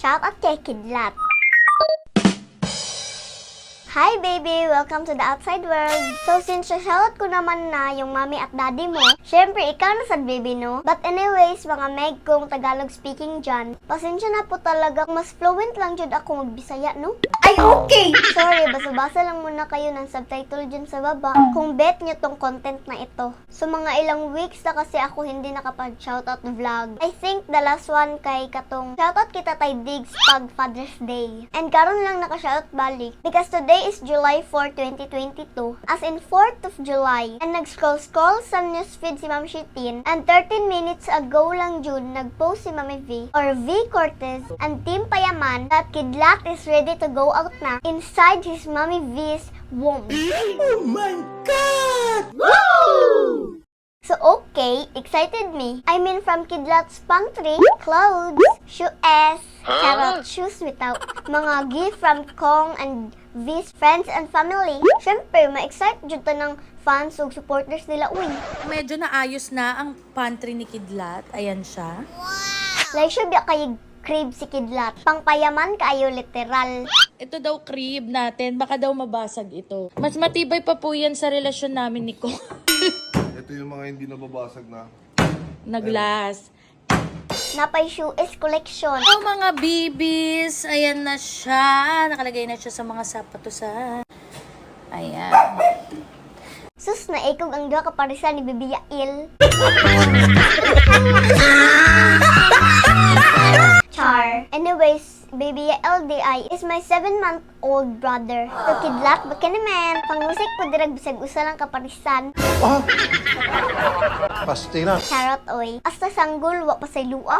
Shout out kay Kidlat. Hi, baby! Welcome to the outside world! So since shoutout ko naman na yung mommy at daddy mo, syempre ikaw na sad, baby, no? But anyways, mga meg kong Tagalog speaking dyan, pasensya na po talaga, mas fluent lang jud ako magbisaya, no? Ay, okay! Sorry, basa-basa lang muna kayo ng subtitle dyan sa baba kung bet nyo tong content na ito. So mga ilang weeks na kasi ako hindi nakapag-shoutout vlog. I think the last one kay katong shoutout kita tay Diggs pag Father's Day. And karon lang naka-shoutout balik because today is July 4, 2022. As in 4th of July. And nag-scroll-scroll sa newsfeed si Ma'am Shitin and 13 minutes ago lang June, nag-post si Mami V or V Cortez and Team Payaman that Kidlat is ready to go out na inside his Mommy V's womb. Oh my God! So okay, excited me. I mean, from Kidlat's pantry, clothes, shoes, charot, shoes without, mga gift from Kong and V's friends and family. Syempre, ma-excite jud ta ng fans ug supporters nila, uy. Medyo naayos na ang pantry ni Kidlat. Ayan siya. Like, siya biya kay crib si Kidlat. Pangpayaman kaayo, literal. Ito daw crib natin. Baka daw mabasag ito. Mas matibay pa po yan sa relasyon namin ni Kong. Ito yung mga hindi nababasag na. Na glass. Napay shoes collection. Oh, mga bibis, ayan na siya. Nakalagay na siya sa mga sapatusan. Ayan. Sus, naikog ang duha ka parisa ni Bibi Yael. Char. Anyways, Baby Yael DI is my 7-month-old brother. So, Kidlat, baka naman. Pangmusik po dirag bisag usa lang kaparisan. Ah! Pastila. Charot, oy. Hasta sanggol, wa pa say lua.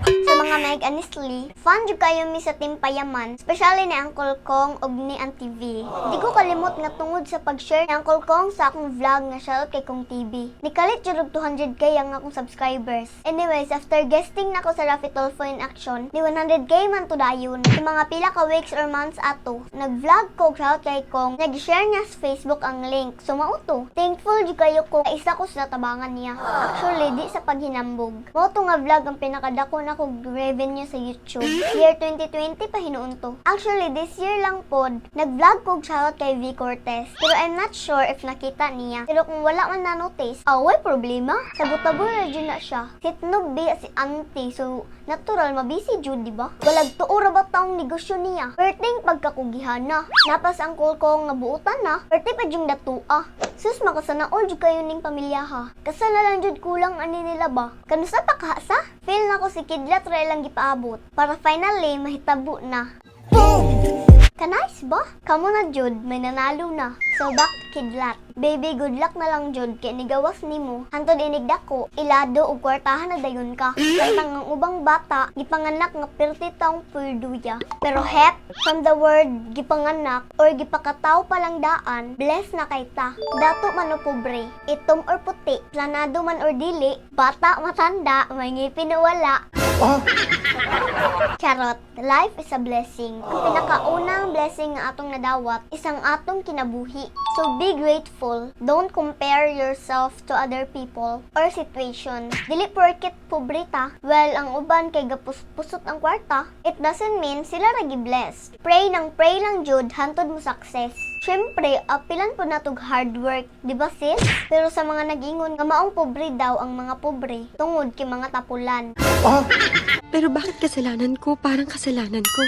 Sa mga meg, honestly, fan jud kayo mi sa Team Payaman, especially ni Uncle Kong ug ni Auntie V. Di ko kalimot nga tungod sa pag-share ni Uncle Kong sa akong vlog nga shoutout kay Kong TV, nikalit jud og 200K ang akong subscribers. Anyways, after guesting nako sa Raffy Tulfo in Action, ni 100K man to dayon. Sa mga pila ka weeks or months ato, nag-vlog ko shoutout kay Kong, nag-share niya sa Facebook ang link. So mao to. Thankful jud kayo ko isa ko sa natabangan niya. Actually, di sa paghinambog. Mao to nga vlog ang pinakadako na kog revenue sa YouTube. Year 2020 pa hinuon to. Actually, this year lang pod, nag-vlog kog shoutout kay V Cortez. Pero I'm not sure if nakita niya. Pero kung wala man na-notice, away problema. Sabot-tabo na jud na siya. Sitnog bi si auntie, so natural mabisi jud, di ba? Walag tuo ra ba taong negosyo niya? Perting pagkakugihana. Napas ang ko nga buutan na, perte pa jung datua. Sus, makasana all jud kayo ning pamilya ha. Kasal na lang jud kulang ani nila ba? Kanusa pa ka sa? Feel na ko si Kidlat ra lang gipaabot para finally mahitabo na. Kanais ba? Kamo na jud, may nanalo na. So back to Kidlat. Baby, good luck na lang jud kay nigawas nimo. Hantod inigdako, ilado og kwartahan na dayon ka. Samtang ang ubang bata gipanganak nga pirti taong pulduya. Pero hep, from the word gipanganak or gipakataw pa lang daan, bless na kay ta. Dato man o pobre, itom or puti, planado man or dili, bata matanda, may ngipin o wala. Ah! Charot. Life is a blessing. Ang pinakaunang blessing nga atong nadawat isang atong kinabuhi. So be grateful. Don't compare yourself to other people or situation. Dili porket pobre ta, well, ang uban kay gapus-pusot ang kwarta, it doesn't mean sila ra gi-blessed. Pray nang pray lang jud hantod mo success. Syempre, apilan po natog hard work, di ba, sis? Pero sa mga nag-ingon nga maong pobre daw ang mga pobre tungod kay mga tapulan. Ah! Pero bakit kasalanan ko? Parang kasalanan ko.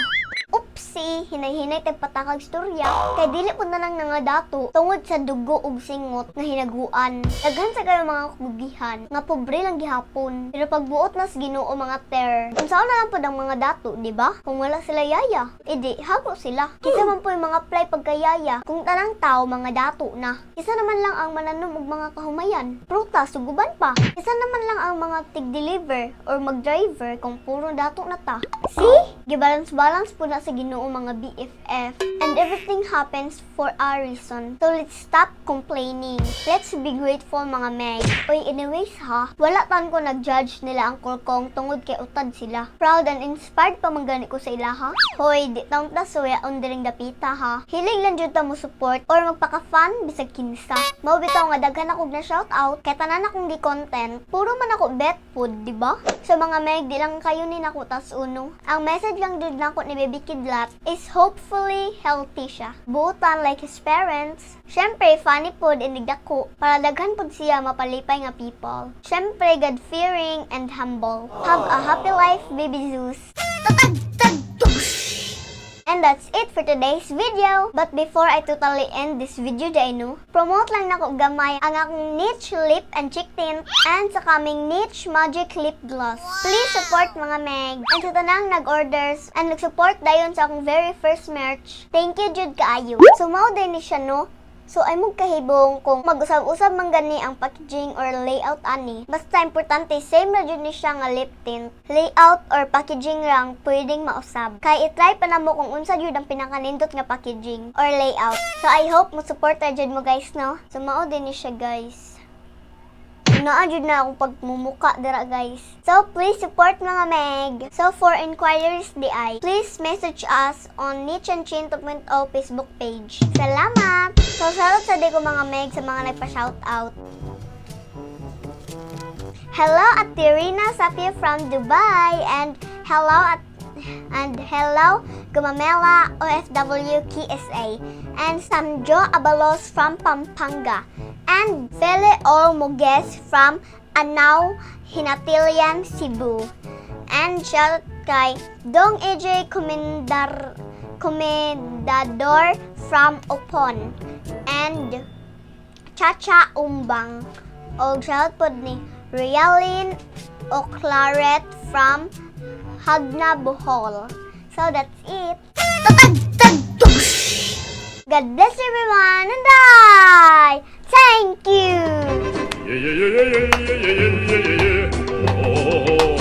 Oopsie, hinay-hinay tay patakag storya. Kay dili po na lang nangadato tungod sa dugo ug singot nga hinaguan. Daghan sa kayo mga kugihan nga pobre lang gihapon. Pero pagbuot na sa Ginoo, mga ter. Unsaon na lang pod ang mga dato, di ba? Kung wala sila yaya, edi hago sila. Kisa man po yung mga apply pagkayaya kung tanang tao mga dato na. Kisa naman lang ang mananom og mga kahumayan, prutas ug uban pa. Kisa naman lang ang mga tig-deliver or mag-driver kung puro dato na ta. See? Gibalance-balance po na sa Ginoo, mga BFF. And everything happens for a reason. So let's stop complaining. Let's be grateful, mga meg. Uy, anyways ha, wala tan ko nag-judge nila Uncle Kong tungod kay utad sila. Proud and inspired pa man gani ko sa ilaha. Hoy, di taong ta suyaon diring dapita ha. Hilig lang jud ta mo support or magpaka-fun bisag kinsa. Mao bitaw nga daghan akong na shout out kay tanan akong gi content. Puro man ako bet food, di ba? So mga meg, di lang kayo ni nako tas uno. Ang message lang jud nako ni Baby Kidlat is hopefully healthy siya. Buutan like his parents. Syempre, funny pod inig dako para daghan pod siya mapalipay nga people. Syempre, God-fearing and humble. Have a happy life, Baby Zeus. Tatag tag tush! And that's it for today's video. But before I totally end this video diay no, promote lang nako gamay ang akong Niche Lip and Cheek Tint and sa kaming Niche Magic Lip Gloss. Please support, mga meg. And sa tanang nag-orders and nag-support dayon sa akong very first merch, thank you jud kaayo. So mao din ni siya no. So ay mong kahibong kung mag-usab-usab man gani ang packaging or layout ani. Basta importante same ra jud ni siya nga lip tint. Layout or packaging rang pwedeng mausab. Kay i-try pa namo kung unsa jud ang pinakanindot nga packaging or layout. So I hope mo support ra jud mo guys no. So mao din ni siya, guys. Naa jud na akong pagmumuka dira, guys. So please support, mga meg. So for inquiries diay, please message us on Niche and Chin 2.0 Facebook page. Salamat! So shoutout sa di ko, mga meg, sa mga nagpa-shoutout. Hello at Tirina Sapia from Dubai and hello Gumamela OFW KSA and Samjo Abalos from Pampanga and Fele Olmogues from Anao, Hinatilian, Cebu. And shout kay Dong AJ Comendar Comendador from Opon and Chacha Umbang. Og shout pod ni Rialin Oclaret from Hagna, Bohol. So that's it. Tatag tag tush! God bless everyone and I thank you. Yeah. Oh.